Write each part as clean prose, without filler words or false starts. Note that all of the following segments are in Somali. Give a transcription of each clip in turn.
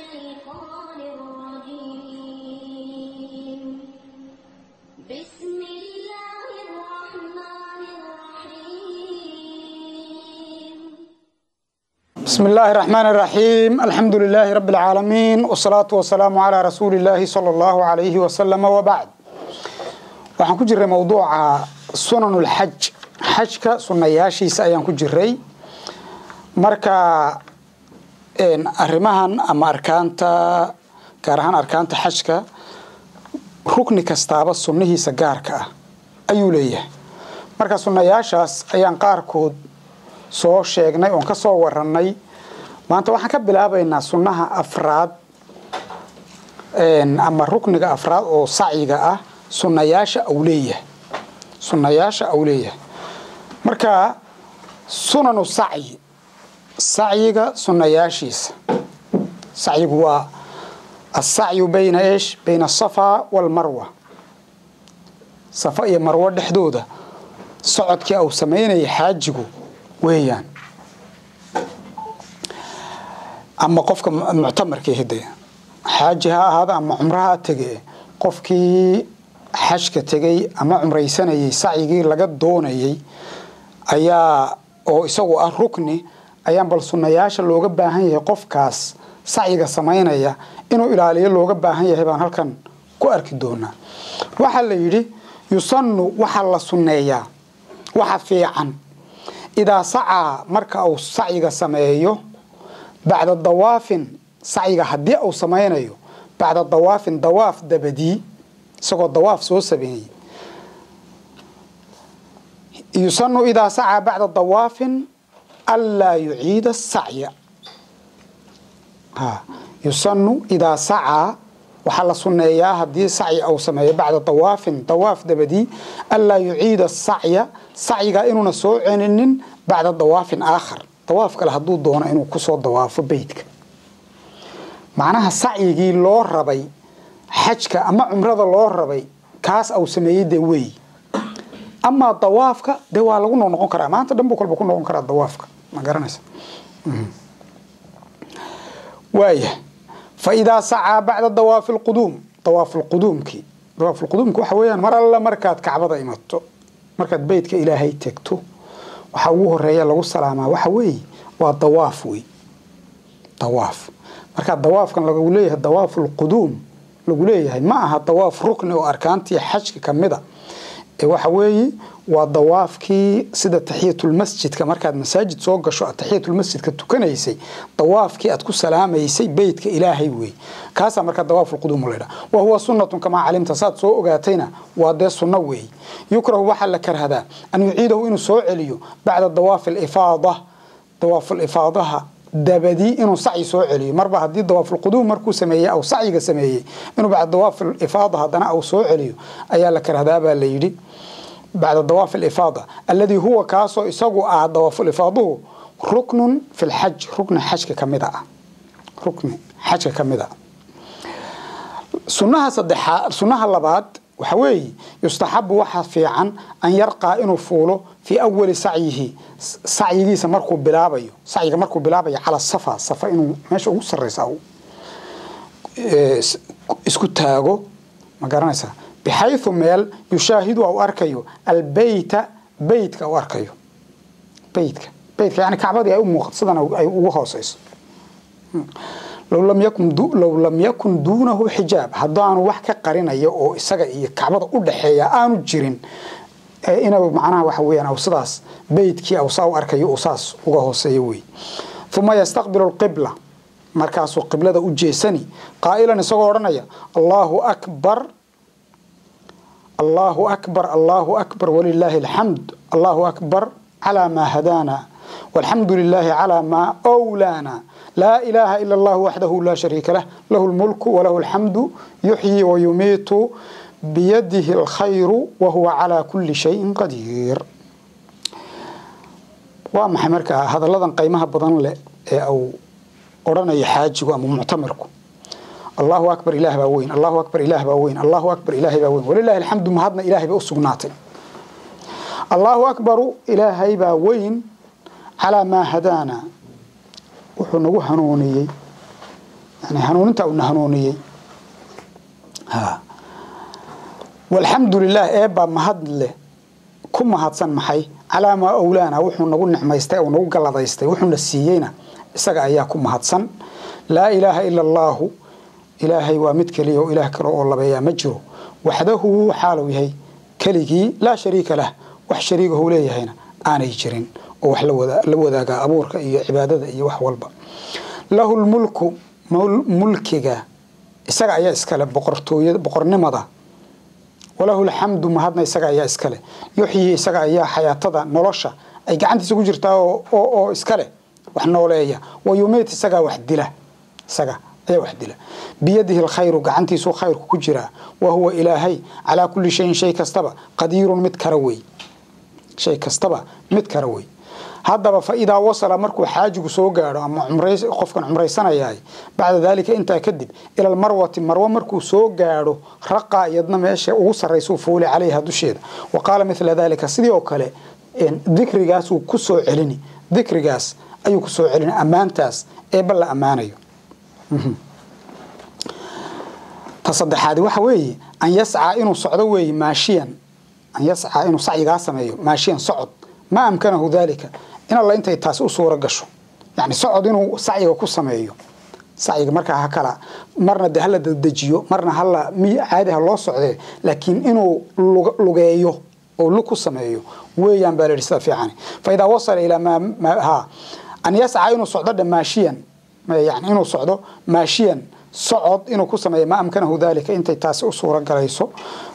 الشيطان الرجيم. بسم الله الرحمن الرحيم. بسم الله الرحمن الرحيم. الحمد لله رب العالمين، والصلاة والسلام على رسول الله صلى الله عليه وسلم، وبعد. Waxaan ku jiray mowduuca sunanulxaj, xajka sunnayaashiisa ayaan ku jiray. Marka arrimahan ama arkaanta, gaar ahaan arkaanta xajka, rukni kastaaba sunnihiisa gaarka ah ayuu leeyahay. Marka sunnayaashaas ayaan qaarkood soo sheegnay oon ka soo warannay. Maanta waxaan ka bilaabaynaa sunnaha afraad ama rukniga afraad oo sacyiga ah, sunnayaasha uu leeyahay, sunnayaasha uu leeyahay. Marka sunanu sacyi, sacyiga sunnayaashiisa. Sacyigu waa asacyu bayna eesh? Bayna asafa walmarwa, safa iyo marwo dhexdooda socodkii uu samaynayay xaajigu weeyaan, ama qofka muctamarkii hide, xaaji ha ahaada ama cumraha tege, qofkii xajka tegey ama cumraysanayay sacyigii laga doonayay ayaa oo isagu ah rukni ayaan bal sunnayaasha looga baahan yahay qofkaas sacyiga samaynaya inuu ilaaliyo looga baahan yahay baan halkan ku arki doonaa. Waxaa la yidhi yusanu, waxaa la sunneeyaa, waxa fiican, idaa sacaa, marka uu sacyiga sameeyo, bacda dawaafin, sacyiga haddii uu samaynayo bacda dawaafin, dawaaf dabadii, isagoo dawaaf soo sameeyey. Yusanu idaa sacaa bacda dawaafin anlaa yuciida sacya. Yusanu idaa sacaa, waxaa la sunneeyaa haddii sacyi uu sameeyo bacda dawaafin, dawaaf dabadii, anlaa yuciida sacya, sacyigaa inuuna soo celinin, bacda dawaafin aakhar, dawaaf kale hadduu doono inuu kusoo dawaafo beytka. Macnaha sacyigii loo rabay xajka ama cumrada loo rabay kaas uu sameeyey dee wey. Amaa dawaafka dee waa lagu noqnoqon karaa, maanta dhan buu kolba ku noqon karaa dawaafka, ma garanaysa? Waaya, fa idaa sacaa bacda dawaafi lquduum, dawaafulquduumkii, dawaafulquduumki waxa weeyaan mar alla markaad kacbada imato, markaad beytka Ilaahay tegto, waxaa ugu horeeya lagu salaamaa waxa weeye waa dawaaf wey, dawaaf. Markaa dawaafkan lagu leeyahay dawaafulquduum lagu leeyahay ma aha dawaaf rukni oo arkaantii xajka kamida ee waxa weeye waa dawaafkii sida taxiyatulmasjidka, markaad masaajid soo gasho aad taxiyatulmasjidka tukanaysay, dawaafkii aad ku salaamaysay beytka Ilaahay wey. Kaasaa markaa dawaafulquduum la yidhaha. Wa huwa sunnatun kamaa calimta, saad soo ogaatayna waa dee sunno weey. Yukrahu, waxaa la karhadaa, an yuciidahu, inuu soo celiyo, bacda dawaafi alifaada, dawaaful-ifaadaha dabadii inuu sacyi soo celiyo. Marba haddii dawaafulquduum markuu sameeyey aw sacyiga sameeyey, inuu bacda dawaaf alifaada haddana au soo celiyo ayaa la karhadaa baa la yidhi. Bacda dawaaf alifaada alladii huwa, kaasoo isagu ah dawaafulifaaduhu, ruknun fi lxaj, rukni xajka kamida ah, rukni xajka ka mid a. Sunnaha saddexaad, sunnaha labaad waxa weeye yustaxabu, waxaa fiican, an yarqaa, inuu fuulo, fii awali sacyihi, sacyigiisa markuu bilaabayo, sacyiga markuu bilaabayo, cala safa, safa inuu meesha ugu sarreysa isku taago, ma garanaysaa? Bixayثu, meel, yushaahidu, au arkayo, albeyta, beytka u arkayo, beytka yani kacbadii ay u muuqato sidan ay ugu hooseyso. Low lam yakun duunahu xijaab, haddaanu wax ka qarinayo oo isaga iyo kacbada u dhaxeeya aanu jirin, inuu macnaha waxa weeyaan aw sidaas beytkii aw saa u arkayo uu saas uga hooseeyo wey. Uma yastaqbilu alqibla, markaasuu qiblada u jeesani, qaa'ilan, isagoo odhanaya: Allahu akbar, Allahu akbar, Allahu akbar, walilaahi alxamd, Allahu akbar calaa maa hadaana, walxamdu lilaahi calaa maa wlaana, laa ilaaha ila allahu waxdahu laa shariika lah, lahu lmulku walahu alxamdu, yuxyi wayumiitu, biyadihi alkhayru, wahuwa calaa kuli shayin qadiir. Waa maxay markaa hadalladan qiimaha badan leh ee uu odhanayo xaajigu ama muctamirku? Allahu akbar, Ilaah baa weyn, Allahu akbar, Ilaah baa weyn, Allahu akbar, Ilaahay baa weyn, walilahi alxamdu, mahadna Ilaahay bay u sugnaatay. Allahu akbaru, Ilaahay baa weyn, calaa maa hadaana, wuxuu nagu hanuuniyey. Yani hanuuninta uuna hanuuniyey. Ha, walxamdu lilah, eebbaa mahad leh, ku mahadsan maxay? Calaa maa awlaana, wuxuu nagu nicmaystay oo nagu galladaystay, wuxuuna siiyeyna isaga ayaa ku mahadsan. Laa ilaaha ila allaahu, ilaahay waa mid keliya oo ilaah kale oo labeeyaa ma jiro. Waxdahu, xaaluu yahay keligii, laa shariika lah, wax shariigahu leeyahayna aanay jirin oo wax la wadaagaa abuurka iyo cibaadada iyo wax walba. Lahu lmulku, mulkiga isaga ayaa iskale, boqortooyada, boqornimada. Walahu alxamdu, mahadna isaga ayaa iskale. Yuxyi, isaga ayaa xayaatada, nolosha ay gacantiisa ku jirtaa oo iskale, wax nooleeya. Wayumiit, isagaa wax dila, isaga ayaa wax dila. Biyadihi alkhayru, gacantiisuu khayrku ku jiraa. Wa huwa ilaahay calaa kulli shayin, shay kastaba, qadiirun, mid kara wey, shay kastaba mid kara wey. Haddaba fa idaa wasala, markuu xaajigu soo gaadho ama qofkan cumraysanayahay, bacda daalika, intaa kadib, ila almarwati, marwo markuu soo gaadho, raqaa, iyadna meesha ugu sarraysuu fuuli, calayha, dusheeda. Wa qaala mithla daalika, sidii oo kale dikrigaasuu ku soo celini, dikrigaas ayuu ku soo celini, ammaantaas eebba la ammaanayo. Ta saddexaadi waxa weeye an yascaa, inuu socdo weeye, maashiyan, an yascaa, inuu sacyigaa sameeyo maashiyan, socod, maa amkanahu daalika, in alla intay taasi u suuro gasho. Yani socod inuu sacyiga ku sameeyo. Sacyiga markaa ha kala marna de hala dedejiyo, marna hala mi caadi ha loo socdee, laakiin inuu lugeeyo oo lug ku sameeyo weeyaan baa la yidhi sida fiican. Fa idaa wasala ilaa ma ha an yascaa, inuu socdo dhe maashiyan, yani inuu socdo maashiyan, socod inuu ku sameeyo, ma amkanahu daalika, intay taasi u suuro galayso.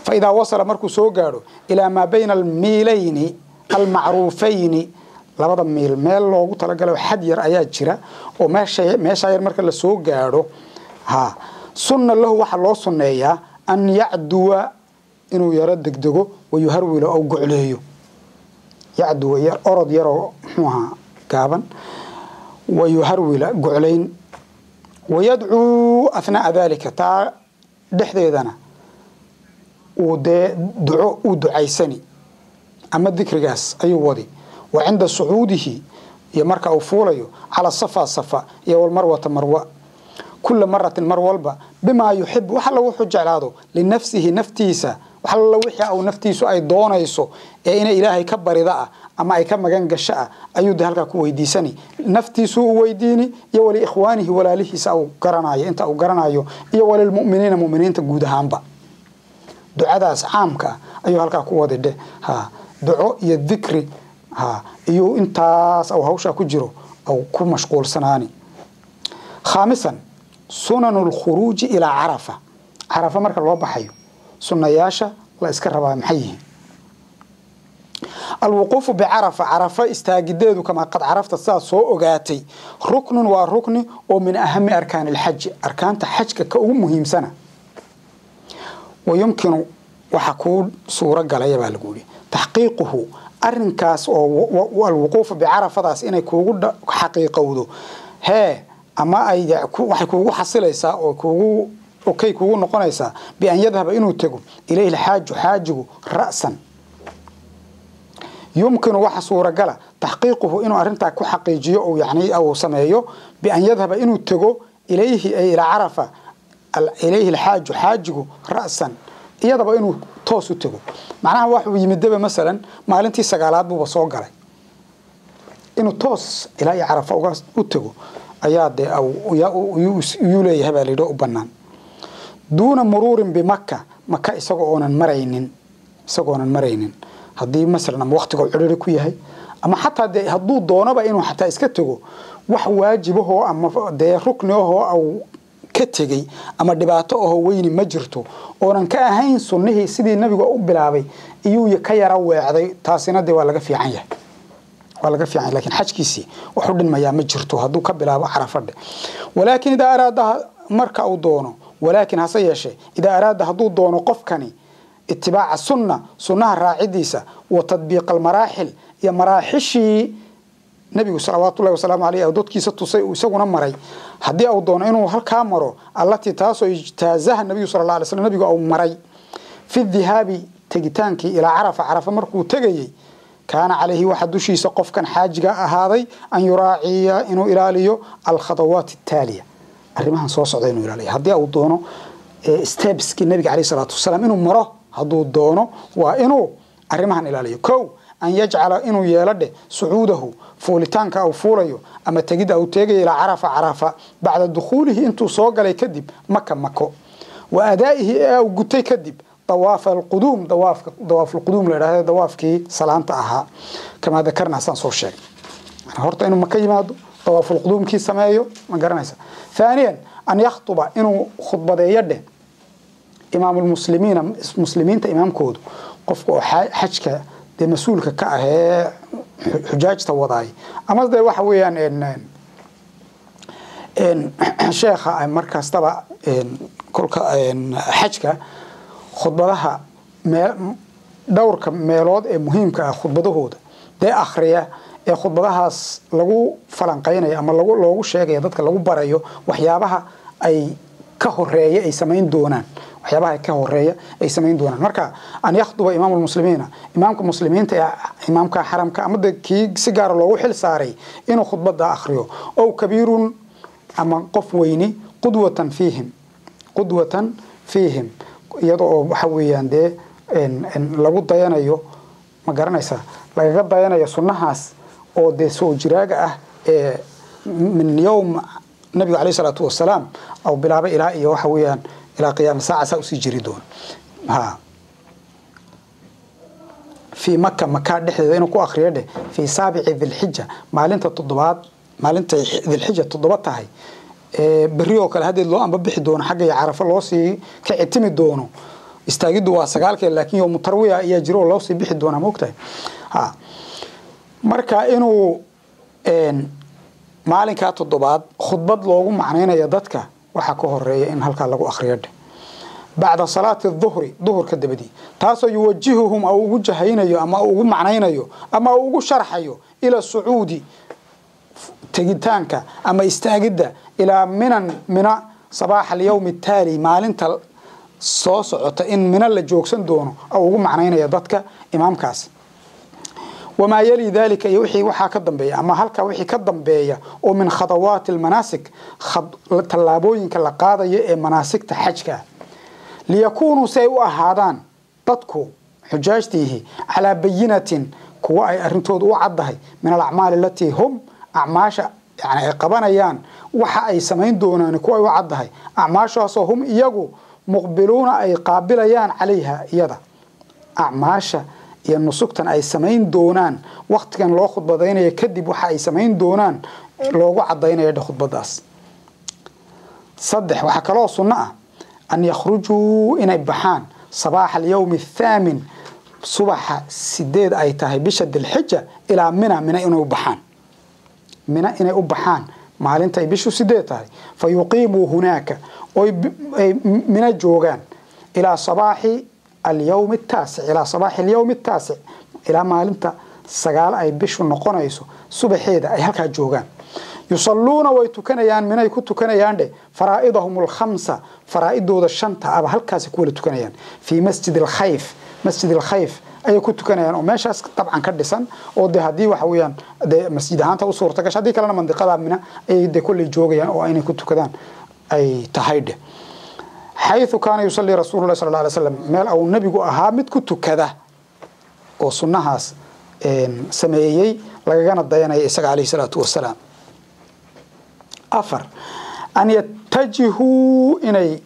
Fa idaa wasala, markuu soo gaadho, ilaa maa bayna almiilayni almacruufayni, labada miil meel loogu talagalay xad yar ayaa jira oo meesha yar marka la soo gaadho, ha sunna lahu, waxaa loo sunneeyaa, an yacduwa, inuu yaro degdego, wayuharwilo, ou gocleeyo. Yacduwa, yar orod yaroo muxuu ahaa gaaban, wayuharwila, goclayn. Wayadcuu athnaa'a daalika, taa dhexdeedana uu dee duco uu ducaysani ama dikrigaas ayuu wadi. Wa cinda sucuudihi, iyo marka uu fuulayo, cala safa, safa, iyo walmarwata, marwa, kula maratin, mar walba, bimaa yuxibu, wax alla wuxuu jeclaado, linafsihi, naftiisa, wax alla wixii au naftiisu ay doonayso ee inay ilaahay ka barida ah ama ay ka magan gasho ah ayuu de halkaa ku weydiisani. Naftiisuu u weydiini iyo waliikhwaanihi, walaalihiisa uu garanayo, inta uu garanayo, iyo walilmu'miniina, mu'miniinta guud ahaanba. Ducadaas caamka ah ayuu halkaa ku wadi dheh. Ha, duco iyo dikri ha iyo intaas au hawshaa ku jiro au ku mashquulsanaani. Khaamisan, sunanu lkhuruuji ilaa carafa. Carafa marka loo baxayo sunnayaasha la iska rabaa maxay yihiin? Alwuquufu bicarafa, carafa istaagideedu, kamaa qad carafta, sidaad soo ogaatay, ruknun, waa rukni oo min ahami arkaani alxaji, arkaanta xajka ka ugu muhiimsana. Wayumkinu, waxa kuu suuro galaya baa lagu yidhi, taxqiiquhu, arinkaas oo alwuquufu bicarafadaas inay kuugu xaqiiqowdo hee ama ay waxay kuugu xasilaysaa oo kuugu okay kuugu noqonaysaa, bian yadhaba, inuu tego, ilayhi alxaaju, xaajigu, ra'san. Yumkinu, waxa suuragala, taxqiiquhu, inuu arintaa ku xaqiijiyo oo yani uu sameeyo, bian yadhaba, inuu tego, ilayhi ay ilaa carafa, ilayhi alxaaju, xaajigu, ra'san, iyadaba inuu toos u tego. Macnaha waxuu yimidaba masalan maalintii sagaalaad buuba soo galay, inuu toos ilaa iyo carafa uga u tego ayaa dee yuu leeyahay baa layidhi u banaan, duuna muruurin bimaka, maka isagoo oonan maraynin, isagoonan maraynin. Haddii masalan ama waktiga cidhiri ku yahay ama xataa dee hadduu doonaba inuu xataa iska tego, wax waajibahoo ama dee rukni ahoo au ka tegey ama dhibaato ahoo weyni ma jirto oonan ka ahayn sunnihii sidii nabigu u bilaabay iyuu ka yara weecday. Taasina dee waa laga fiican yahay, waa laga fiican yahay, lakin xajkiisii wax u dhinmayaa ma jirto hadduu ka bilaabo carafadhe. Walaakin idaa araada, marka uu doono, walaakin, hase yeeshee, idaa araada, hadduu doono qofkani, itibaaca sunna, sunnaha raacidiisa, wa tadbiiqa almaraaxil, iyo maraaxishii nabigu salawaatullahi wasalaamu aleyh dadkiisa tusay uu isaguna maray, haddii uu doono inuu halkaa maro, allatii, taasoo, ijtaazaha nabiyu sala alla alay slam, nabigu uu maray, fi dhihaabi, tegitaankii, ilaa carafa, carafa markuu tegayey, kaana calayhi, waxaa dushiisa qofkan xaajiga ahaaday, an yuraaciya, inuu ilaaliyo, alkhadawaat ataaliya. Arrimahan soo socda inuu ilaaliyo haddii uu doono stepskii nabiga calayhi salaatu wasalaam inuu maro, hadduu doono waa inuu arrimahan ilaaliyo. Kow, an yajcala inuu yeelo dheh sucuudahu fuulitaanka uu fuulayo ama tegidda uu teegayo ilaa Carafa, Carafa, bacda dukhuulihi intuu soo galay kadib Maka, Mako, wa adaa'ihi ee uu gutay kadib dawaafa alquduum, dawaafka dawaaf alquduum la yidhahdo, dawaafkii salaanta ahaa, kamaa dakarnaa saan soo sheegay. Horta inuu Maka yimaado, dawaafulquduumkii sameeyo, ma garanaysa. Thaaniyan, an yakhtuba inuu khudbadeeyo dheh imaamulmuslimiina, muslimiinta imaamkoodu, qofka oo xajka dee mas-uulka ka ah ee xujaajta wadaay, ama dee waxa weeyaan sheekha markastaba kolka xajka khudbadaha dhowrka meelood ee muhiimka ah khudbadahooda dee akhriya, ee khudbadahaas lagu falanqeynayo ama loogu sheegayo dadka, lagu barayo waxyaabaha ay ka horeeya ay samayn doonaan, waxyaabaha ka horeeya ay samayn doonaan. Marka an yakhduba imaamu lmuslimiina, imaamka muslimiinta ee imaamka xaramka ama de kii si gaara loogu xil saaray, inuu khudbada akhriyo, ow kabiirun ama qof weyni, qudwatan fiihim, qudwatan fiihim, iyada oo waxa weeyaan dee lagu dayanayo, ma garanaysaa, lagaga dayanayo sunnahaas oo dee soo jiraaga ah ee min yowm nabigu calayhi salaatu wasalaam au bilaabay ilaa iyo waxa weeyaan ilaa qiyaama saaca saa usii jiri doono. Ha fii Maka, Maka dhexdeeda inuu ku akhriyo dheh, fii saabici Dilxija, maalinta toddobaad, maalinta Dilxija 7 tahay, berri oo kale haddeed loo amba bixi doono xagga iyo Carafo loosii ka citimi doono. Istaagiddu waa 9-kee, laakiin yowmu tarwiya ayaa jiro oo loosii bixi doonaa, maogtahay. Ha marka inuu maalinkaa toddobaad khudbad loogu macnaynayo dadka waxaa ka horeeya in halkaa lagu akhriyo dheh bacda salaati duhri, duhurka dabadii, taasoo yuwajihuhum au ugu jahaynayo ama ugu macnaynayo ama uu ugu sharxayo ila sucuudi tegitaanka ama istaagidda ilaa minan, Mina, sabaaxa alyawmi ataali, maalinta soo socota in Mina la joogsan doono au ugu macnaynaya dadka imaamkaas. Wamaa yali dalika iyo wixii waxaa ka dambeeya ama halkaa wixii ka dambeeya oo min khadawaati almanaasik, tallaabooyinka la qaadayo ee manaasigta xajka ah, liyakuunuu si ay u ahaadaan dadku xujaajtiihi calaa bayinatin, kuwa ay arrintoodu u caddahay, min alacmaali alatii hum, acmaasha yani ay qabanayaan, waxa ay samayn doonaan kuwa ay u caddahay, acmaashaasoo hum iyagu muqbiluuna ay qaabilayaan calayha iyada, acmaasha iyo nusugtan ay samayn doonaan waktigan loo khudbadaynayo kadib, waxa ay samayn doonaan loogu cadaynayo dhe khudbadaas. Saddex, waxaa kaloo sunno ah an yakhrujuu inay baxaan sabaaxa alyawmi athaamin, subaxa 8 ay tahay bisha Dilxija, ilaa Mina, Mina inay u baxaan, Mina inay u baxaan maalinta ay bishu 8 tahay, fa yuqiimuu hunaaka, oy ay Mina joogaan ilaa sabaaxi alyawmi ataasic, ilaa sabaaxi alyawmi ataasic, ilaa maalinta 9 ay bishu noqonayso subaxeeda ay halkaa joogaan. Yusalluuna way tukanayaan, Minay ku tukanayaan dheh faraa'idahum alkhamsa, faraa'idooda shanta aba halkaasi ku wala tukanayaan fii Masjid alkhayf, Masjid alkhayf ayay ku tukanayaan oo meeshaas dabcan ka dhisan, oo dee haddii waxa weeyaan dee masjid ahaanta u suurta gasha, haddii kalena mandiqada Mina ayay dee kolley joogayaan oo inay ku tukadaan ay tahay dheh, xayثu kaana yusalii rasuulu lah sal alla alay slam, meel au nebigu ahaa mid ku tukada oo sunnahaas sameeyey lagagana dayanaya isaga calayhi salaatu wasalaam. Afar, an yatajihuu inay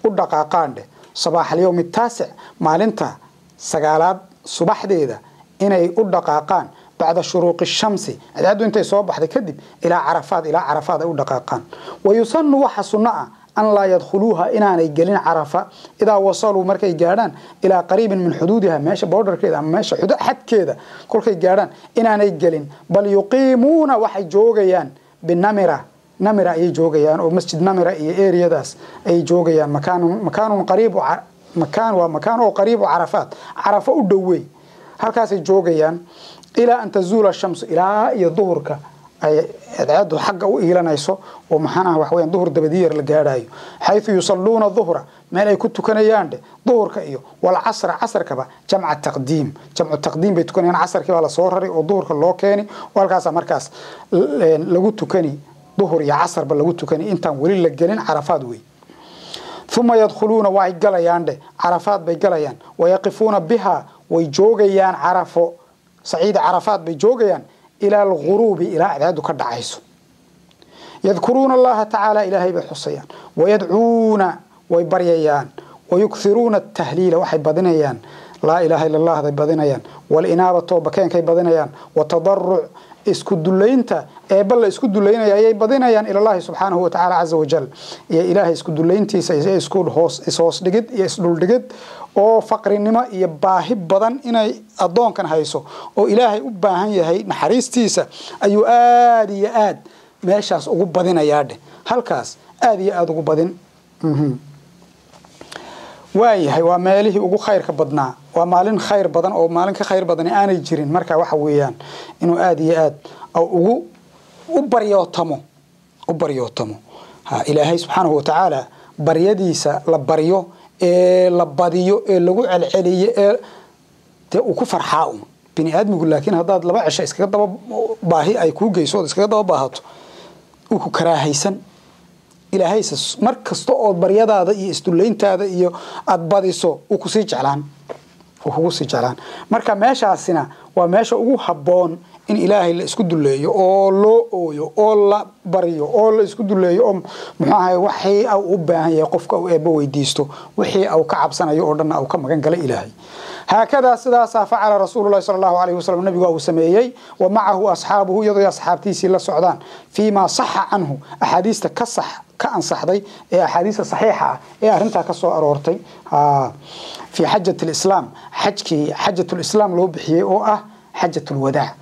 u dhaqaaqaan dheh sabaax alyawmi ataasic, maalinta 9aad subaxdeeda inay u dhaqaaqaan bacda shuruuqi shamsi, cadceeddu intay soo baxday kadib, ilaa Carafaad, ilaa Carafaad ay u dhaqaaqaan. Wayusanu waxa sunno ah an laa yadkhuluuha inaanay gelin Carafa idaa wasaluu markay gaadhaan ilaa qariibin min xuduudiha, meesha borderkeeda ama meesha xadkeeda kolkay gaadhaan inaanay gelin, bal yuqiimuuna waxay joogayaan binamira, Namira ayay joogayaan oo Masjid Namira iyo eriyadaas ayay joogayaan. Makaanun qariib, makaan waa makaan oo qariibu Carafaat, Carafo u dhowey, halkaasay joogayaan ilaa an tazuula shamsu, ilaa iyo duhurka ay cadceedu xagga u iilanayso oo maxaanaha wax weeyaan duhur dabadiyar la gaadhayo, xayثu yusalluuna duhra, meel ay ku tukanayaan dheh duhurka iyo walcasra, casarkaba jamca taqdiim, jamcu taqdiim bay tukanayaan. Casarkii baa lasoo raray oo duhurka loo keeni oo halkaasa markaas lagu tukani. Duhur iyo casarba lagu tukanay intaan weli la gelin Carafaad wey. Uma yadkhuluuna, way galayaan dheh, Carafaad bay galayaan. Wayaqifuuna biha, way joogayaan Carafo, saciida Carafaad bay joogayaan ilaa alguruubi, ilaa cadceedu ka dhacayso. Yadkuruuna Allaha tacaala, Ilaahay bay xusayaan. Wayadcuuna, way baryayaan. Wayukhiruuna atahliila, waxay badinayaan laa ilaaha illa Allah bay badinayaan. Walinaaba, toobakeenkay badinayaan. Watadaruc, isku dullaynta eebba la isku dullaynaya ayay badinayaan ilallahi subxaanahu watacaala caza wajal, iyo Ilaahay isku dullayntiisa, iyo isku hoos ishoos dhigid iyo isdhuldhigid oo faqrinimo iyo baahi badan inay addoonkan hayso oo Ilaahay u baahan yahay naxariistiisa ayuu aada iyo aad meeshaas ugu badinayaa dheh, halkaas aada iyo aada ugu badin. Waayahay, waa meelihii ugu khayrka badnaa, waa maalin khayr badan oo maalin ka khayr badani aanay jirin. Marka waxa weeyaan inuu aada iyo aad ugu u baryootamo, u baryootamo ha Ilaahay subxaanahu watacaala. Baryadiisa la baryo ee la badiyo ee lagu celceliyo ee dee uu ku farxaa un bini aadmigu. Laakiin haddaad 2 cisho iskaga daba baahi ay kuu geyso ood iskaga daba baahato, uu ku karaahaysan. Ilaahayse mar kasta ood baryadaada iyo isdullayntaada iyo aada badiso, uu kusii jeclaan, uu kugu sii jeclaan. Marka meeshaasina waa meesha ugu habboon in Ilaahay la isku duleeyo oo loo ooyo oo la baryo oo la isku duleeyo oo muxuu ahay waxii u baahan yahay qofka uu Eebbo weydiisto, wixii uu ka cabsanayo oo dhanna uu ka magan gala Ilaahay. Haakadaa, sidaasaa facala rasuululahi sala Allahu alayhi wasalam, nabigu uu sameeyey, wa macahu asxaabuhu, iyadoo asxaabtiisii la socdaan, fii maa saxa canhu, axaadiista ka sax ka ansaxday ee axaadiista saxiixa ah ee arrintaa ka soo aroortay fii xajat lislaam, xajkii xajat lislaam loo bixiyey oo ah xajat lwadaac,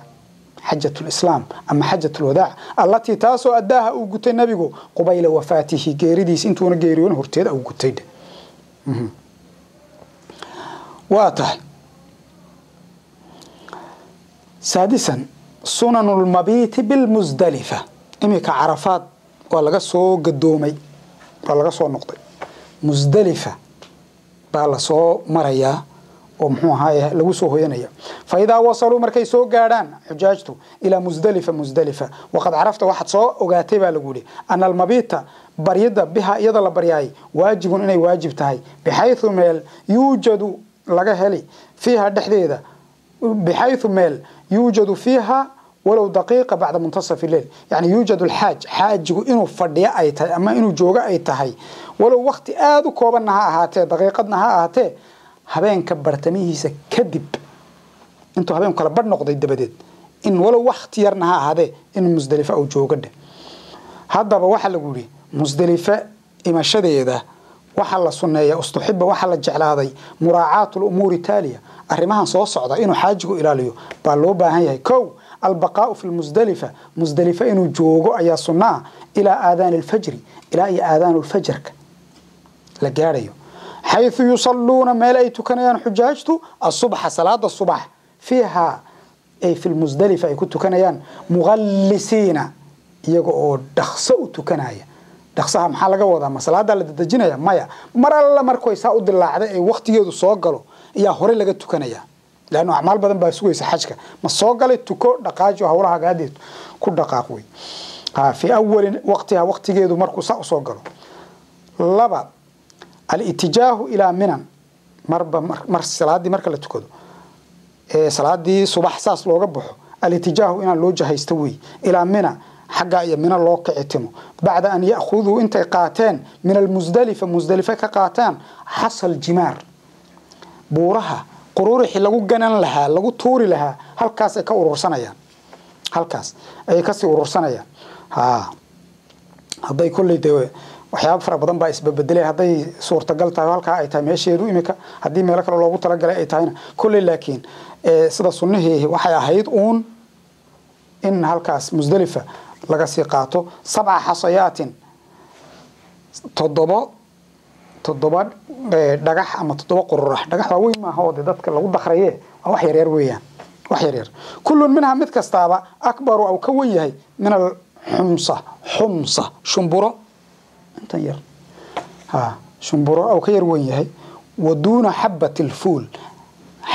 xajat lislaam ama xajat lwadaac, allatii taasoo addaaha uu gutay nabigu qubayla wafaatihi, geeridiis intuuna geeriyoon horteed uu gutay. Waa tahay. Saadisan, sunanu lmabiiti bilmusdalifa. Iminka Carafaad waa laga soo gadoomay, waa laga soo noqday, Musdalifa baa lasoo marayaa oo muxuu ahaaye lagu soo hoyanaya. Fa idaa wasaluu, markay soo gaadhaan xujaajtu ilaa Musdalifa, Musdalifa, waqad carafta, waxaad soo ogaatay baa lagu yihi ana almabiita, baryada biha, iyada la baryaay, waajibun, inay waajib tahay, bixayثu meel yuujadu laga heli fiiha dhexdeeda, bixayثu meel yuujadu fiiha walow daqiiqa bacda muntasaf leyl, yani yuujadu alxaaj, xaajigu inuu fadhiyo ay tahay ama inuu joogo ay tahay, walow wakti aada u koobanna ha ahaatee, daqiiqadna ha ahaatee, habeenka bartamihiisa kadib, intuu habeenku kala badh noqday dabadeed, in walow wakti yarna ha ahaadee inuu Musdalifa uu joogo dheh. Haddaba waxaa lagu yihi Musdalife imashadeeda waxaa la sunneeya, ustuxiba, waxaa la jeclaaday muraacaatu lumuuri taaliya, arrimahan soo socda inuu xaajigu ilaaliyo baa loo baahan yahay. Kow, albaqaau fi lmusdalifa, Musdalifa inuu joogo ayaa sunna ah ilaa aadaani alfajri, ilaa iyo aadaanu lfajarka la gaadhayo, xayثu yusaluuna, meel ay tukanayaan xujaajtu asubxa, salaada subax, fiiha ay fi lmusdalifa ay ku tukanayaan, muqallisiina, iyaga oo dhaqso u tukanaya. Dhaqsaha maxaa laga wadaa? Ma salaadaa la dadejinaya? Maya, mar alla markay saa u dilaacday ee waktigeedu soo galo ayaa hore laga tukanaya, leannu acmaal badan baa sugaysa xajka. Ma soo galay, tuko, dhaqaajo, hawlaha gaadeed ku dhaqaaq wey fii awali waqtiha, waqtigeedu markuu saa usoo galo. Laba, alitijaahu ilaa Minan, marba mar salaadii marka la tukado ee salaadii subax saas looga baxo, alitijaahu inaan loo jahaysto wey ilaa Mina, xagga iyo Mina loo kicitimo, bacda an ya'khuduu, intay qaateen, min almusdalifa, Musdalife ka qaataan, xasal jimaar, buuraha quruurixii lagu ganan lahaa, lagu tuuri lahaa, halkaas ay ka urursanayaan, halkaas ayay kasii urursanayaan. Ha hadday kolley dee waxyaaba fara badan baa isbabedelay, hadday suurtagal tahay halkaa ay tahay meesheedu imika, haddii meelo kale loogu talagalay ay tahayna kolley, laakiin sida sunnihii waxay ahayd uun in halkaas Musdalifa laga sii qaato sabca xasayaatin, toddoba dhagax ama 7 qururax. Dhagax waaweyn maaha oo de dadka lagu dakraye, waa wax yaryar weeyaan, wax yaryar. Kullun minha, mid kastaaba, akbaru, aw ka wen yahay, min alxumsa, xumsa shumburo intan yar, ha shumburo aw ka yar wen yahay, wa duuna xabat alfuul,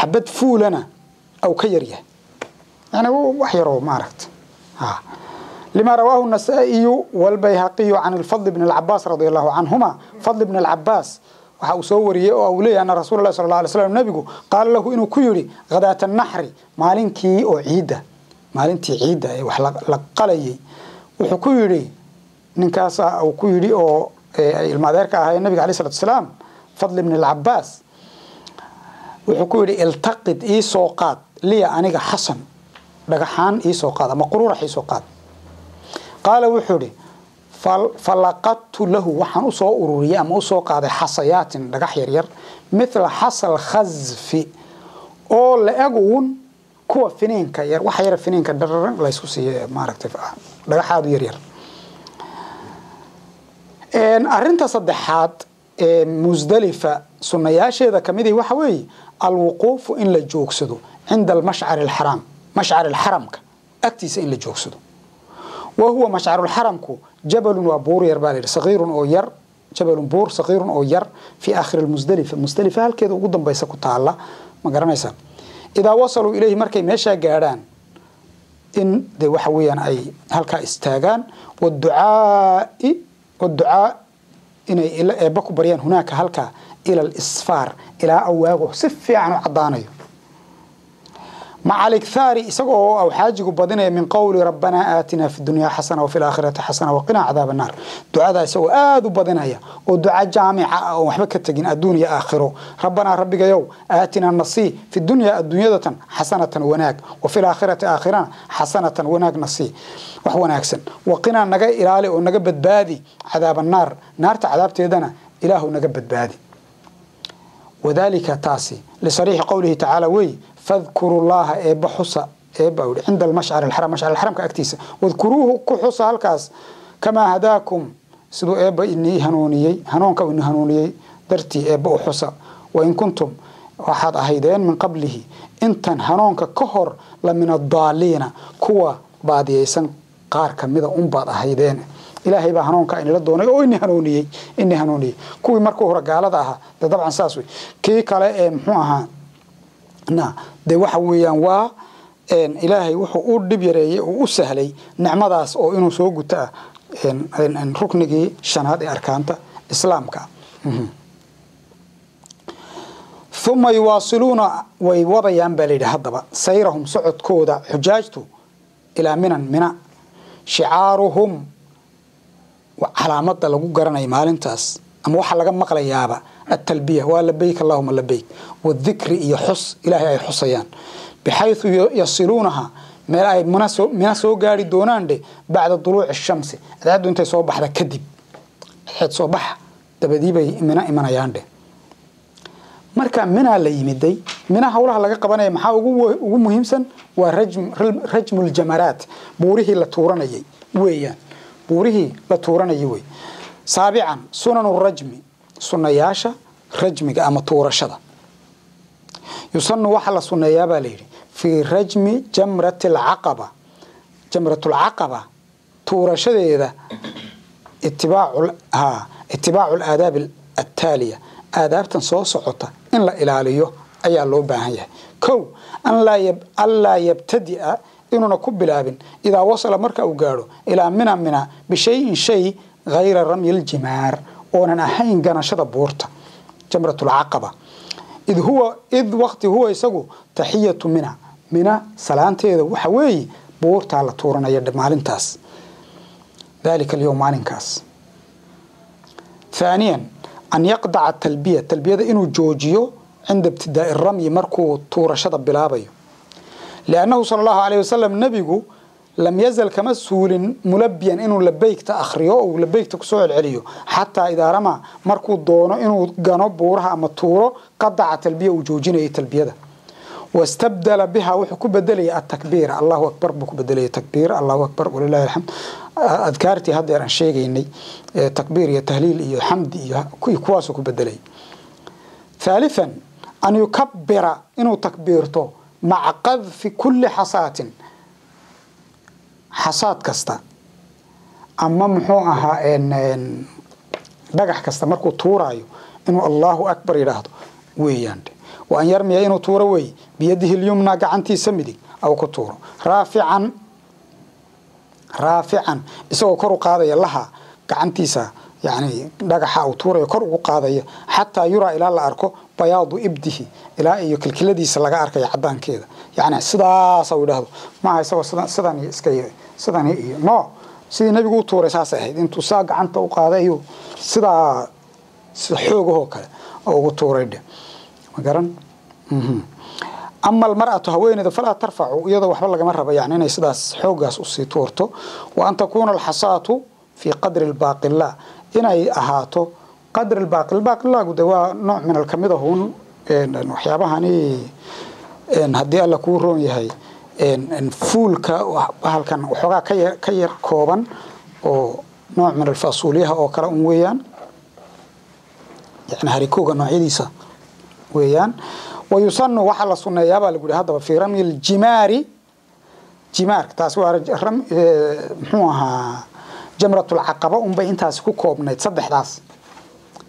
xabad fuulana aw ka yar yahay, yani wax yaroo maaragta ha. لما رواه النسائي والبيهقي عن الفضل بن العباس رضي الله عنهما. فضل بن العباس waxa uu soo wariyay oo uu leeyahay anna rasuulullaahi sallallahu alayhi wasallam nabigu qaal lahu inuu ku yiri ghadaat an-nahri maalinkii oo ciida maalintii ciida ee wax la qalayay wuxuu ku yiri ninkaas uu ku yiri oo ilma adeerka ahaa nabiga alayhi salatu wasalaam Fadl ibn al-Abbas wuxuu ku yiri iltaqid ii soo qaad liya aniga xasan dhagaxaan ii soo qaad ama quruurax ii soo qaad. Qaala wuxuu yiri falaqadtu lahu waxaan u soo ururiyay ama u soo qaaday xasayaatin dhagax yaryar mithla xasal khazfi oo la eguun kuwa finiinka yar waxa yar finiinka dhararan la isku siiyo maaragtay dhagaxaadu yaryar. Arrinta saddexaad ee Musdalifa sunnayaasheeda kamid ah waxa weeye alwuquufu in la joogsado cinda almashcari alxaraam mashcari alxaramka agtiisa in la joogsado. وهو مشعر الحرم جبل وبور يربالي صغير أو ير جبل بور صغير أو ير في آخر المزدلفة. المزدلفة هل كذا قدام بيسكو تعالى ما قرنيسا إذا وصلوا إليه مركي مشى جاران إن دي وحويا أي هل كاستاجان والدعاء إن إلى بكو بريان هناك هل إلى الإسفار إلى أواغه سفي عن عضانيه مع الإكثار إسقو أو حاجه بدنا من قول ربنا آتنا في الدنيا حسنة وفي الآخرة حسنة وقنا عذاب النار. دعاء إسقو آذو بدنا يا ودعاءجامعة أو حبكة تجين الدنيا آخره ربنا ربك يو آتنا النصي في الدنيا الدنيا حسنة وناك وفي الآخرة آخرة حسنة وناك نصي وهو ناكسن وقنا نجا إلى ونجبت بادي عذاب النار نار عذاب تيدنا إله نجبت بادي. وذلك تاسي لصريح قوله تعالى وي فاذكروا الله إبا حصى إبا عند المشعر الحرام مشعر الحرام كأكتيسة واذكروه كحصى هالكاس كما هداكم سدو إبا إني هنونيي هنونك وإني هنونيي درتي إبا حصى وإن كنتم واحد أهيدين من قبله إنتن هنونك كهر لمن الضالين كوا بعد يسن قار كمذا أم بعد أهيدين إلهي baa hanuunka in la doonay oo inni hanuuniyay inni hanuuniyay kuwii markuu hore gaalada ahaa de dabcan saas way kii kale ee muxuu ahaa na de waxa weeyaan waa een Ilaahay wuxuu u dhib yareeyay oo u sahlay nicmadaas oo inuu soo gutaa een ruknigii shanaad ee arkaanta islaamka. ثم يواصلون ويوضيان باليد هدبا سيرهم socodkooda xujaajtu ila minan mina shi'aaruhum وعلامات lagu garanay maalintaas ama waxa laga maqlayaaba at-talbiya wa labbayk allahumma labbayk wadhikri iyo xus ilaahay ay xusayaan bixaythu yasiluunaha meel ay mina soo gaari doonaan de bacda duluuc ash-shamsi cadceedu intay soo baxda kadib xid soo bax dabadii bay mina imanayaan de. Marka mina la yimiday mina hawlaha laga qabanaya maxaa ugu muhiimsan waa rajmul jamaraat buurihii la tuuranayay weeyaan buurihii la tuuranayay way. Saabican sunanu rajmi sunnayaasha rajmiga ama tuurashada yusannu waxa la sunneeyaa baa la yidhi fii rajmi jamrati alcaqaba jamratu alcaqaba tuurashadeeda itibaacu alaadaab altaaliya aadaabtan soo socota in la ilaaliyo ayaa loo baahan yahay. Kow an laa yabtadi'a inuuna ku bilaabin idaa wasala marka uu gaadho ilaa mina mina bishayin shay hayra ramyi aljimaar oonan ahayn ganashada buurta jamratu alcaqaba id waqti huwa isagu taxiyatu mina mina salaanteeda waxa weeye buurtaa la tuuranaya maalintaas dalika alyowm maalinkaas. ثانيا أن يقطع التلبية التلبية إنه جوجيو عند ابتداء الرمي مركو تورشada bilaabayo لأنه صلى الله عليه وسلم نبيه لم يزل كمسهول ملبيا إنه لبيك تأخريه أو لبيك تكسوع العليو حتى إذا رمى مركو دونه إنه جنب بورها أما تورو قطع تلبية وجوجينه التلبية ده واستبدل بها وحكو بدلي التكبير الله أكبر بكو بدلي التكبير الله أكبر ولله الحمد أذكارتي هذا أنا شيء إني تكبير يا تهليل يا حمد يا كواسو كبدلي. ثالثا أن يكبر إنه تكبيرته مع قذف كل حصاة حصاد كستا أما محوها إن دقح كستا مركو تورايو إنه الله أكبر يراهدو وياند وأن يرمي إنه توروي بيده اليمنى قعنتي سمدي أو كتورو رافعا Raafican, isagoo kor u qaadaya, laha gacantiisa, yani dhagaxa uu tuurayo kor ugu qaadaya, xataa yuraa, ilaa la arko, bayaadu ibdihi, ilaa iyo kilkiladiisa laga arkayo cadaankeeda. Yani sidaasa uu yidhaahdo maaha, isagoo sidan iyo iska sidan iyo no, sidii nabigu u tuuray saasay ahayd. Intuu saa gacanta u qaaday ayuu sidaa sida xoogahoo kale oo ugu tuuray dhe, ma garan? Ama almar'atu, haweeneyda, falaa tarfacu, iyadoo waxba lagama rabo, yani inay sidaas xooggaas usii tuurto. Wa an takuuna alxasaatu fii qadri albaaqila, inay ahaato qadri albaaqil. Baaqilaagu de waa nooc min alkamid ahun waxyaabahani, haddii Alla kuu roon yahay, fuulka bahalkan waxoogaa ka yar kooban oo nooc min alfaasuuliyaha oo kale un weeyaan, yani harikooga noocyadiisa weeyaan. Wayusanu, waxaa la suneeyaa baa lagu yihi haddaba, fii ramyi ljimaari, jimaarka. Taasi waa muxuu ahaa, jamratulcaqaba unbay intaasi ku koobnayd, saddexdaas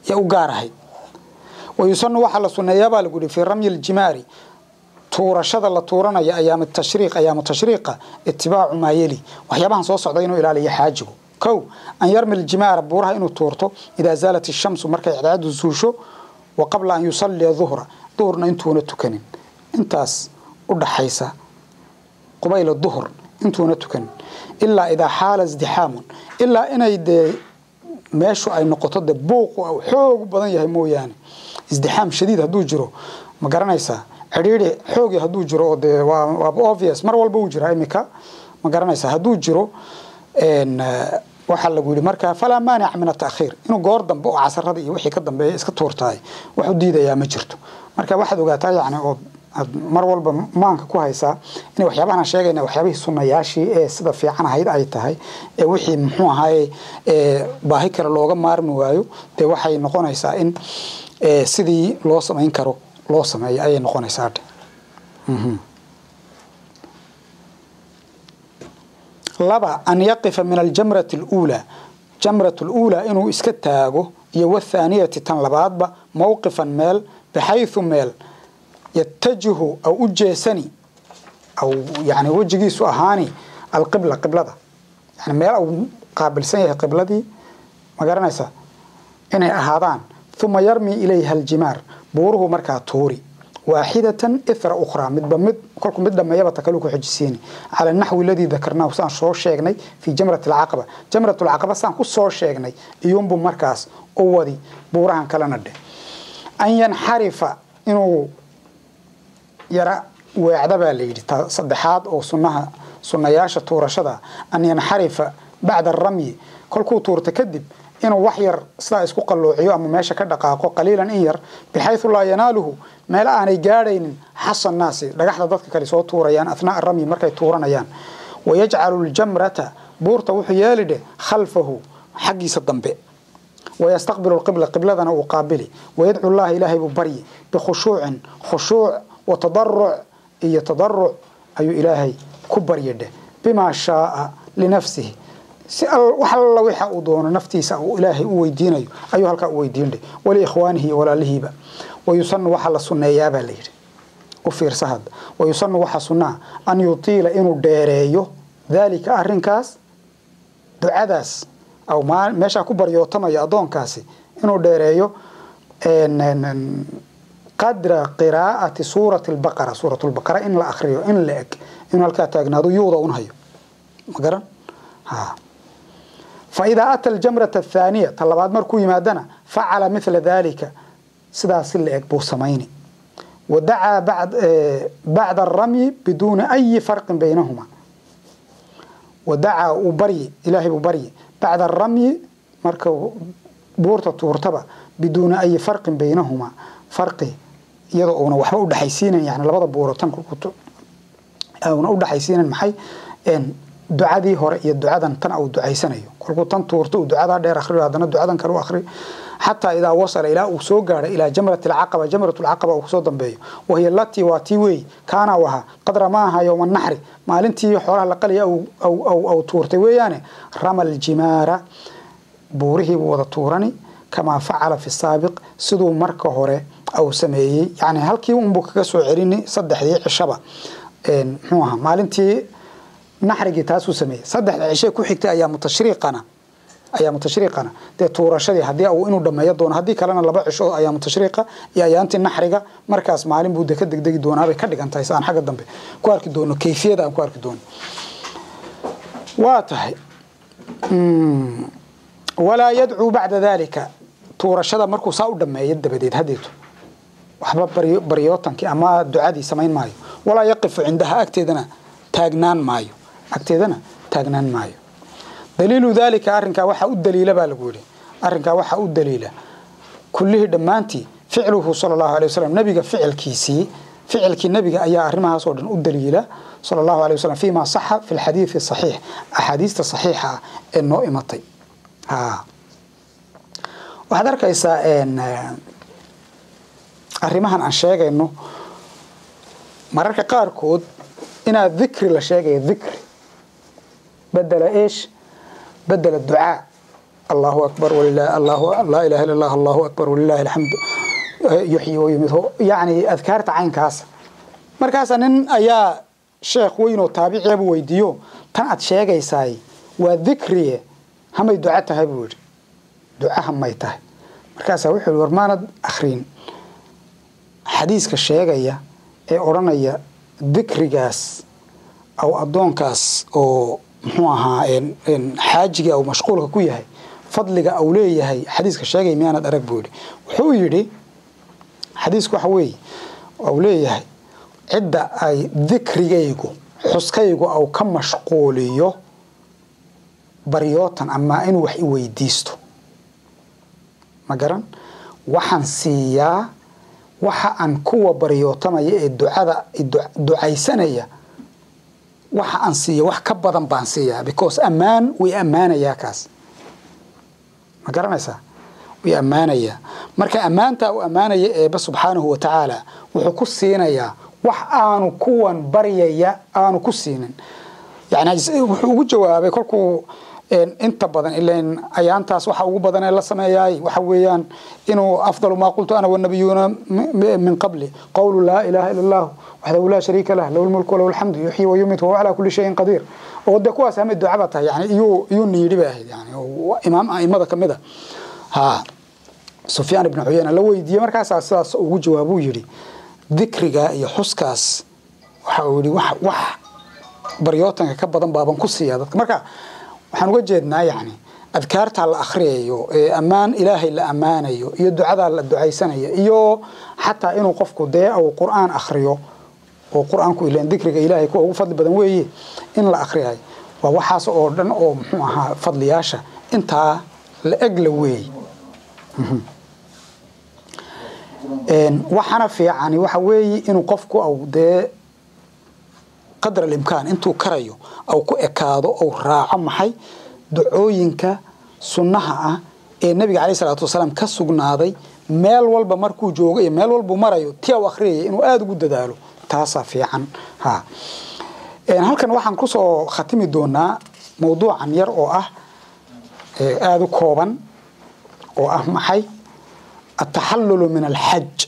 yaa u gaar ahayd. Wayusanu, waxaa la suneeyaa baa lagu yihi, fii ramyi ljimaari, tuurashada la tuuranayo ayaam tashriiq, ayaamu tashriiqa, itibaacu maa yeli, waxyaabahan soo socda inuu ilaaliyo xaajigu. Kow, an yarmi ljimaara, buuraha inuu tuurto, idaa zaalat ishamsu, markay cadceedu zuusho, wa qabla an yusalliya duhra, duhurna intuuna tukanin, intaas u dhaxaysa, qubayla duhur intuuna tukanin, ilaa idaa xaala isdixaamun, ilaa inay dee meeshu ay noqoto de buuqu xoog u badan yahay mooyaane. Isdixaam shadiid hadduu jiro, ma garanaysaa, cidhiidhi xoogi hadduu jiro, oo dee waaba obvious, mar walba uu jiraa imika, ma garanaysaa, hadduu jiro, waxaa lagu yidhi markaa falaa maanica min atakhiir, inuu goor dambe oo casarada iyo wixii ka dambeeya iska tuurtahay wax u diidayaa ma jirto. Marka waxaad ogaataa, yacni oo aad mar walba maanka ku haysaa, inay waxyaabahan aan sheegayna waxyaabihii sunayaashii ee sida fiican ahayd ay tahay, ee wixii muxuu ahaaye baahi kale looga maarmi waayo, dee waxay noqonaysaa in sidii loo samayn karo loo sameeyo ayay noqonaysaa. Laba, an yaqifa min aljamrati aluulaa, jamrat luulaa inuu iska taago, iyo wathaaniyati, tan labaadba, mowqifan, meel, bixayثu, meel, yatajihu, aw u jeesani, aw yani wejigiisu ahaani, alqibla, qiblada, yani meel au qaabilsan yahay qibladii, ma garanaysa, inay ahaadaan. Uma yarmi ilayha aljimaar, buuruhu markaa tuuri, waaxidatan ithra ukhraa, midba mid kolku mid dhameeyaba ta kaluu ku xejisiini, cala naxwi aladii dakarnaahu, saan soo sheegnay, fii jamrat alcaqaba, jamrat alcaqaba saan ku soo sheegnay iyuunbuu markaas u wadi buurahan kalena dheh. An yanxarifa, inuu yara weecda baa la yidhi, ta saddexaad oo sunnaha sunnayaasha tuurashada, an yanxarifa bacda aramyi, kolkuu tuurta kadib inuu wax yar sidaa isku qalloociyo ama meesha ka dhaqaaqo, qaliilan, in yar, bixayثu laa yanaaluhu, meel aanay gaadhaynin, xasa naasi, dhagaxda dadka kale soo tuurayaan, athnaa aramyi, markay tuuranayaan. Wayajcalu ljamrata, buurta wuxuu yeeli dheh, khalfahu, xaggiisa dambe, wayastaqbilu lqibla, qibladana uu qaabili, wayadcu llaha, ilaahay buu baryi, bikhushuucin, khushuuc, wa tadaruc, iyo tadaruc ayuu Ilaahay ku baryi dheh, bimaa shaaa linafsihi, si wax alla waxa uu doono naftiisa uu Ilaahay u weydiinayo ayuu halkaa u weydiin dheh, waliikhwaanihi, iyo walaalihiiba. Wayusanu, waxaa la sunneeyaa baa la yidhi, u fiirsa hadda, wayusanu, waxaa sunnaa, an yutiila, inuu dheereeyo, daalika, arrinkaas, ducadaas aw meeshaa ku baryootamaya addoonkaasi, inuu dheereeyo, qadra qiraa'ati suurati albaqara, suurat lbaqara in la akriyo in la eg inuu halkaa taagnaado, yuuda un hayo, ma garan ha. Faidaa ata aljamrata athaaniya, ta labaad markuu yimaadana, facala mithla dalika, sidaasi la eg buu samayni. Wadacaa bacda aramyi biduuni ayi farqin baynahuma. Wadacaa, uu baryi, Ilaahay buu baryi, bacda aramyi, marka buurta tuurtaba, biduuni ayi farqin baynahuma, farqi iyadoo uuna waxba udhexaysiinan, yani labada buuro tan una udhexaysiinan, maxay, ducadii hore iyo ducadan tan uu ducaysanayo. Kolkuu tan tuurto uu ducadaa dheer akhriyo, haddana ducadan kale u akhriyo, xataa idaa wasala, ilaa uu soo gaadhay, ilaa jamrat alcaqaba, jamrat alcaqaba uu kusoo dambeeyo. Wahiya alatii, waa tii weey, kaana u ahaa, qad ramaaha yowma naxri, maalintii xoolaha la qalaya au tuurtay weeyaane. Rama aljimaara, buurihii buu wada tuurani, kamaa facala fi saabiq, siduu marka hore au sameeyey, yani halkii unbuu kaga soo celini saddexdii cishaba, muxuu ahaa, maalintii. Naxrigii taasuu sameeyey. 3 cishe ku xigtay ayaa mutashriiqana dee tuurashadii haddii uu inuu dhammeeyo doono, haddii kalena 2 cisho ayaa mutashriiqa iyo ayaantii naxriga, markaas maalin buu de ka degdegi doonaa bay ka dhigan tahay, si aan xagga dambe ku arki doono, kayfiyada aan ku arki doono. Waa tahay walaa yadcuu bacda dalika, tuurashada markuu saa u dhammeeyo dabadeed hadeeto waxba baryootankii ama ducadii samayn maayo. Walaa yaqifu cindaha, agteedana taagnaan maayo, agteedana taagnaan maayo. Daliilu dalika, arrinkaa waxaa u daliila baa lagu yidhi, arrinkaa waxaa u daliila kullihii dhammaantii ficluhu sala allahu alayh wasalam, nabiga ficilkiisii, ficilkii nabiga ayaa arrimahaas oo dhan u daliila sala allahu alayh wasalam, fiima saxa fi lxadiidi saxiix, axaadiista saxiixa ah ee noo imatay. Waxaad arkaysaa arrimahan aan sheegayno mararka qaarkood inaad dikri la sheegayo, dikri bedela eesh, bedela ducaa, allahu akbar walilah, allahu laa ilaha illa allah, allahu akbar walilahi alxamdu, yuxyi wa yumiit, yacni adkaarta caynkaas. Markaasa nin ayaa sheekh weyn oo taabiciya buu weydiiyo, tan aad sheegaysaay waa dikriye, hamay duca tahay buu yidhi, duca hamay tahay. Markaasaa wuxuu yidhi, war maanad akhrin xadiiska sheegaya ee odhanaya dikrigaas aw addoonkaas oo muxuu ahaa xaajiga aw mashquulka ku yahay fadliga au leeyahay, xadiiska sheegaya miyaanad arag buu yidhi. Wuxuu yidhi xadiisku waxa weeye au leeyahay cidda ay dikrigaygu xuskaygu au ka mashquuliyo baryootan ama inuu wax i weydiisto, ma garan, waxaan siiyaa waxa aan kuwa baryootamaya ee ducada ducaysanaya, waxa aan siiya wax ka badan baan siiyaa, because ammaan way ammaanayaa kaas, ma garanaysaa, way ammaanayaa. Marka ammaantaa uu ammaanaya eebba subxaanahu wa tacaala wuxuu ku siinayaa wax aanu kuwan baryaya aanu ku siinin. Yani wuxuu ugu jawaabay kolkuu inta badan ileen ayaantaas waxa ugu badan ee la sameeyaay waxa weeyaan inuu afdalu maa qultu ana wanabiyuuna min qabli qawlu laa ilaaha illa allah waxdahu laa shariika lah lahu lmulku walahu alxamdu yuxyi wa yumiit wahuwa calaa kulli shayin qadiir. Oo dee kuwaas hamay ducaba tahay, yani iyuu niyidhi bay ahayd, yani imaam aimada kamid a ha Sufyaan ibn Cuyayna la weydiiyey, markaasaa sidaas ugu jawaabuu yidhi dikriga iyo xuskaas waxa uu yidhi wax baryootanka ka badan baaban ku siiyaa dadka. Marka waxaan uga jeednaa yacni adkaartaa la akhriyayo ee ammaan ilaahay la ammaanayo iyo ducadaa la ducaysanayo iyo xataa inuu qofku dee uu qur'aan akhriyo, oo qur'aanku ilaan dikriga ilaahay kuwa ugu fadli badan weeye in la akhriyayo, waa waxaas oo dhan oo muxuu ahaa fadliyaasha intaa la eg la weeye. Waxaana fiicani waxa weeye inuu qofku au dee qadar alimkaan intuu karayo au ku ekaado ou raaco maxay ducooyinka sunnaha ah ee nabiga calayhi salaatu wasalaam ka sugnaaday, meel walba markuu joogo iyo meel walbuu marayo ti au akhriyaya inuu aada ugu dadaalo, taasaa fiican. Ha halkan waxaan kusoo khatimi doonaa mawduucan yar oo ah aada u kooban oo ah maxay ataxallulu min alxaj.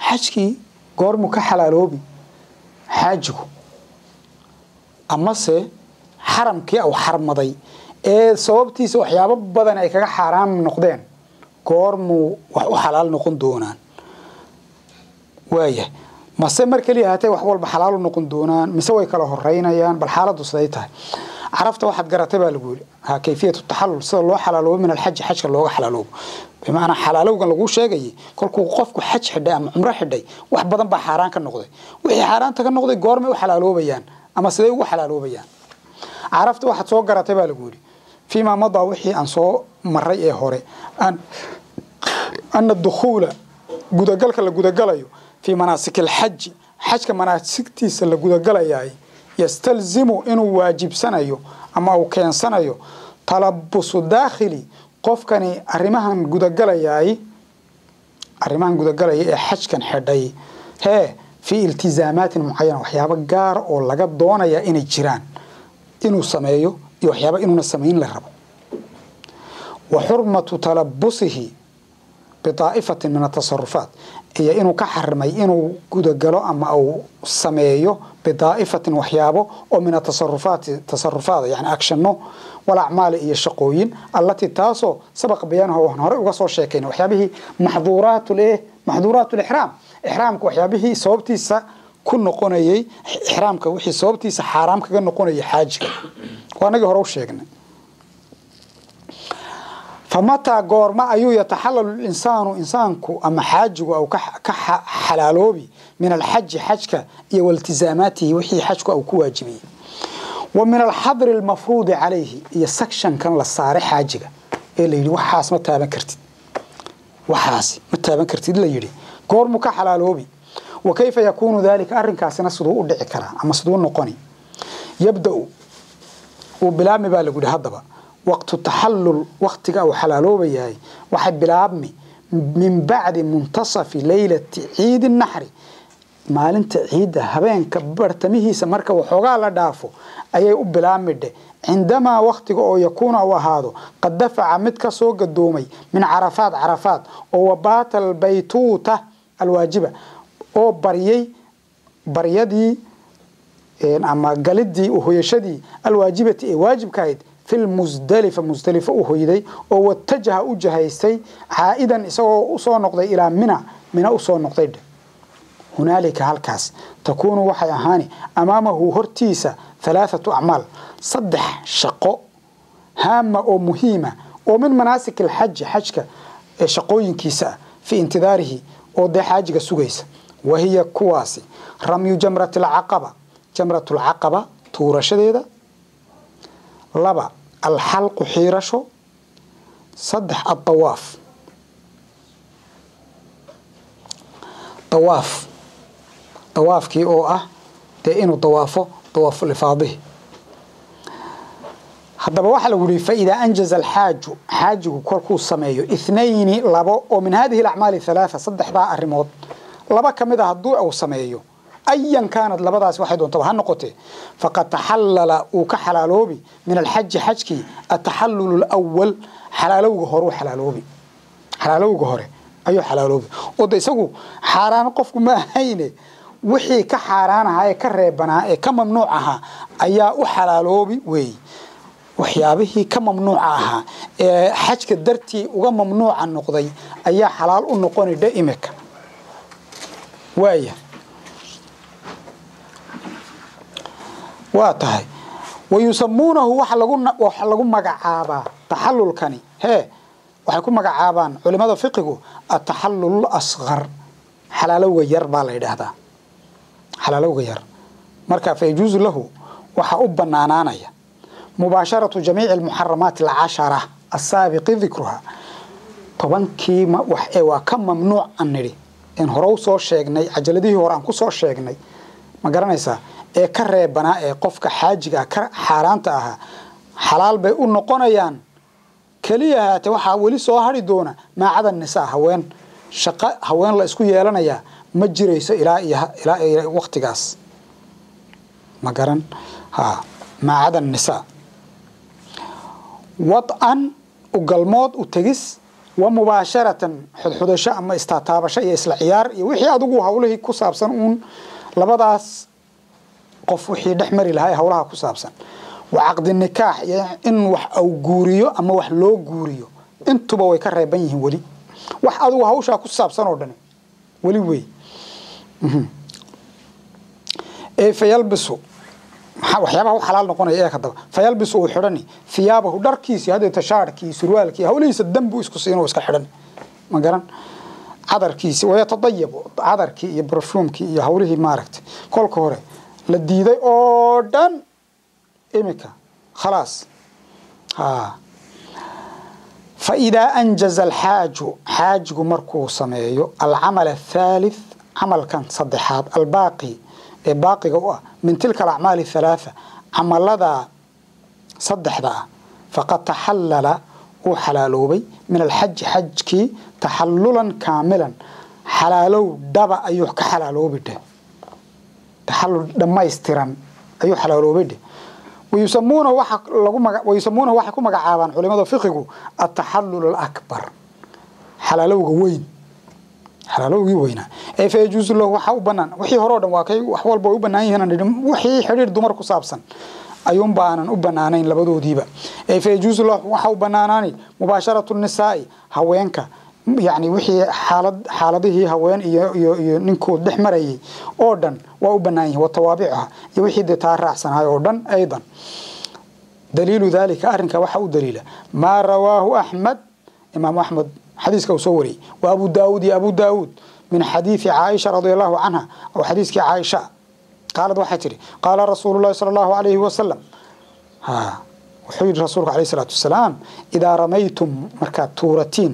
Xajkii goormuu ka xalaaloobi xaajigu, amase xaramkii au xarmaday ee sababtiisa waxyaabo badan ay kaga xaaraam noqdeen goormuu wax u xalaal noqon doonaan? Waayahay, mase mar keliya ahaatee wax walba xalaal u noqon doonaan mise way kala horeynayaan? Bal xaaladdu siday tahay carafta waxaad garatay baa lagu yidhi ha kayfiyatu taxallul, sida loo xalaaloobo min alxaji, xajka looga xalaaloobo. Bimacnaa xalaalowgan laguu sheegayay kolkuu qofku xaj xidhay ama cumro xidhay wax badan baa xaaraan ka noqday, wixii xaaraanta ka noqday goormay u xalaaloobayaan ama siday ugu xalaaloobayaan? Carafta waxaad soo garatay baa lagu yidhi fiimaa madaa, wixii aan soo maray ee hore, ana dukhuula gudagalka la gudagalayo fii manaasik alxaji, xajka manaasigtiisa la gudagalayaay, yastalzimu inuu waajibsanayo ama uu keensanayo talabusu daakhili, qofkani arrimahan gudagalayaay, arrimahan gudagalaya ee xajkan xidhay hee fii iltizaamaatin mucayana, waxyaabo gaar oo laga doonaya inay jiraan inuu sameeyo iyo waxyaaba inuuna samayn la rabo. Wa xurmatu talabusihi, Bitaa'ifatin min atasarufaat, iyo inuu ka xarimay inuu gudagalo ama uu sameeyo bidaa'ifatin waxyaabo oo min atasarufaati tasarufaada, yani actionno, walacmaali iyo shaqooyin, allatii taasoo sabaqa bayaanuha, waxaan horey uga soo sheekaynay waxyaabihii maxduuraat lixraam, ixraamka waxyaabihii sababtiisa ku noqonayay, ixraamka wixii sababtiisa xaaraam kaga noqonayay xaajiga, waa anagii hore u sheegnay. Famataa goorma ayuu yataxalalu linsaanu, insaanku ama xaajigu au ka xalaaloobi min alxaji, xajka iyo waltizaamaatihi, wixii xajku au ku waajibiyey, wa min alxadri almafruudi calayhi, iyo sectionkan la saaray xaajiga ee la yidhi waxaas ma taaban kartid, waxaasi ma taaban kartid la yidhi, goormuu ka xalaaloobi? Wa kayfa yakuunu dalika, arrinkaasina siduu u dhici karaa ama siduu noqoni? Yabda-u, uu bilaabmi baa lagu yidhi. Haddaba waqtu taxallul, waqtiga uu xalaaloobayahay, waxay bilaabmi min bacdi muntasafi leylati ciidi naxri, maalinta ciidda habeenka bartamihiisa marka waxoogaa la dhaafo ayay u bilaabmi dheh, cindamaa waqtiga oo yakuuna uu ahaado qad dafaca mid ka soo gadoomay min Carafaat, Carafaat, oo wabaata albaytuuta alwaajiba, oo baryay baryadii ama galidii uhoyashadii alwaajibati ee waajibka ahayd fi lmusdalifa, Musdalifa u hoyday, oo watajaha u jahaystay caa'idan, isagoo usoo noqday ilaa Mina, Mina usoo noqday dheh. Hunaalika halkaas takuunu waxay ahaani amaamahu hortiisa halaathatu acmaal, 3 shaqo haama oo muhiima oo min manaasik alxaji, xajka ee shaqooyinkiisa ah, fii intidaarihi, oo dee xaajiga sugaysa. Wahiya kuwaasi ramyu jamrati alcaqaba, jamrat alcaqaba tuurashadeeda, 2 alxalqu xiirasho, 3 adawaaf, dawaaf, dawaafkii oo ah dee inuu dawaafo dawaafulifaadihi. Haddaba waxaa lagu yihi faidaa anjaza alxaaju, xaajigu kolkuu sameeyo ithnayni, 2 oo min hadihi alacmaali halaatha, saddexdaa arrimood 2 ka mid a hadduu uu sameeyo, ayan kaanad labadaas waxay doontaba ha noqotee, faqad taxallala uu ka xalaaloobi min alxaji, xajkii, ataxallul alawal, xalaalowga horuu xalaaloobi, xalaalowga hore ayuu xalaaloobi. Oo de isagu xaaraan qofku ma ahayne, wixii ka xaaraan ahaa ee ka reebanaa ee ka mamnuuc ahaa ayaa u xalaaloobi weey. Waxyaabihii ka mamnuuca ahaa ee xajka dartii uga mamnuuca noqday ayaa xalaal u noqoni dhe imika. Waaya, waa tahay. Wayusamuunahu, waxa lagu magacaabaa taxallulkani hee, waxay ku magacaabaan culimada fiqigu ataxallul asqar, xalaalowga yar baa la yidhaahdaa, xalaalowga yar. Marka fa yajuusu lahu, waxaa u banaanaanaya mubaasharatu jamiici almuxaramaat alcashara asaabiqi dikruha, 10kii wax ee waa ka mamnuuc an nidhi in hore u soo sheegnay, cajaladihii hore aan ku soo sheegnay, ma garanaysaa, ee ka reebanaa ee qofka xaajiga ka xaaraanta ahaa xalaal bay u noqonayaan. Keliya haate waxaa weli soo hari doona maacada nisaa, haween, shaqo haween la isku yeelanayaa ma jirayso ilaa iyo waqtigaas, ma garan ha. Maacada nisaa wad'an u galmood u tegis, wa mubaasharatan xudxudasho ama istaataabasho iyo isla ciyaar iyo wixii adigu hawlihii ku saabsan uun, labadaas qof wixii dhex mari lahaa ee hawlaha ku saabsan, wa caqdi nikaax iyo in wax au guuriyo ama wax loo guuriyo, intuba way ka reeban yihiin weli. Wax adigu hawshaa ku saabsan oo dhani weli wey. Ee fayalbisu, maxaa waxyaabaha u xalaal noqonaya ee kadaba? Fayalbisu uu xidhani thiyaabahu, dharkiisii haddeeta, shaarkii, surwaalkii, hawlihiisa dan buu isku siin oo iska xidhani, ma garan, cadarkiisi, wayatadayabu, cadarkii iyo barfuumkii iyo hawlihii maaragtay kolka hore la diiday oo dhan imika khalaas ha. Faidaa anjaza alxaaju, xaajigu markuu sameeyo alcamal athaalith, camalkan saddexaad, albaaqi ee baaqiga u ah min tilka alacmaali athalaatha, camalada saddexda ah, faqad taxallala uu xalaaloobay min alxaji, xajkii, taxallulan kaamilan, xalaalow dhaba ayuu ka xalaaloobi dheh, taxallul dhammaystiran ayuu xalaaloobay dheh. Wayusamuunahu waxa lagu maga wayusamuunahu waxay ku magacaabaan culimada fiqigu ataxallul alakbar. Xalaalowga weyn, xalaalowgii weynaa ee fa yajuusu lahu, waxa u banaan wixii hore oo dhan waa kay wax walba way u banaan yihiin aan nidhi, wixii xidhiir dumar ku saabsan ayuun baanan u banaanayn labadoodiiba. Ee fa yajuusu lahu, waxa u banaanaani mubaasharatu nisaa'i, haweenka, yani wixii xaalad xaaladihii haween iyo ninkood dhex marayay oo dhan waa u banaan yihin, wa tawaabicuha iyo wixii dee taa raacsanaay oo dhan. Aydan daliilu dalika, arrinka waxa u daliila maa rawaahu Axmed, Imaamu Axmed xadiiska uu soo wariyey, wa Abu Daawuud iyo Abu Daawuud, min xadiidi Caaisha radia Allahu canha, oo xadiiskii Caaisha, qaalad waxay tidhi: qaala rasuulu llahi sala Allahu alayhi wasalam, ha wuxuu yidhi rasuulku alayh salaatu wasalaam: idaa ramaytum, markaad tuuratiin,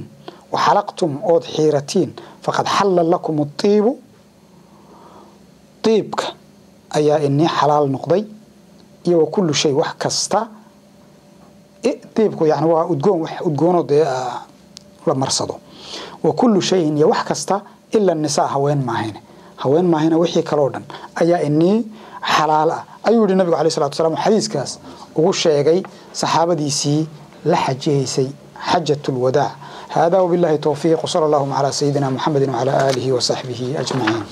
waxalaqtum, ood xiiratiin, faqad xalla lakum aiibu, iibka ayaa inii xalaal noqday, iyo wa kullu shay, wax kasta. Iibku yani waa udgoon, wax udgoonoo dee la marsado. Wa kullu shayin, iyo wax kasta, ila nisaa, haween maahayne, haween maahayne, wixii kaloo dhan ayaa inii xalaal ah, ayuu yihi nabigu alayh salatu wasalaam. Xadiiskaas ugu sheegay saxaabadiisii la xajihaysay xajat lwadaac. Hada wabillahi towfiiq, wsala allahuma calaa sayidina Muxamedi wacala aalihi wasaxbihi ajmaciin.